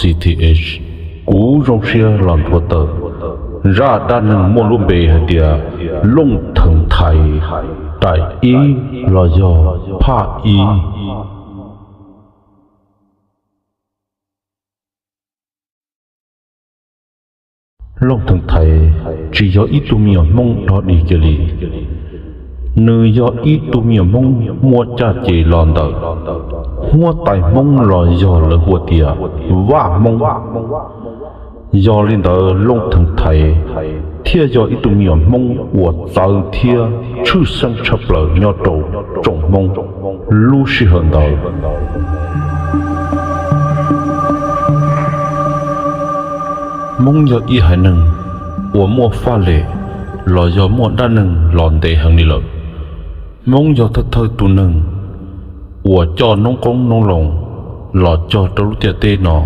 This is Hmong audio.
C T H, kuv zoo siab los nthuav tawm zaj dab neeg muaj lub npe hais tias Looj Theev Thaiv daim ib los yog phaj ib. Looj Theev Thaiv tsis yog ib tug me nyuam Hmoob dog dig kiag li. Nws yog ib tug me nyuam Hmoob muaj caj ces los ntawm huab tais Hmoob los yog lawv hu tias Vaj Hmoob. Yog li ntawd Looj Theev Thaiv thiaj yog ib tug me nyuam Hmoob uas txawv thiab tshwj xeeb tshaj plaws nyob rau tsoom Hmoob lub sij hawm ntawd. Hmoob yog ib haiv neeg uas muaj faj lem los yog muaj dab neeg los ntev heev li lawm. Hmoob yog thawj thawj tus neeg uas coj noob qoob noob loo los cog rau lub ntiaj teb no.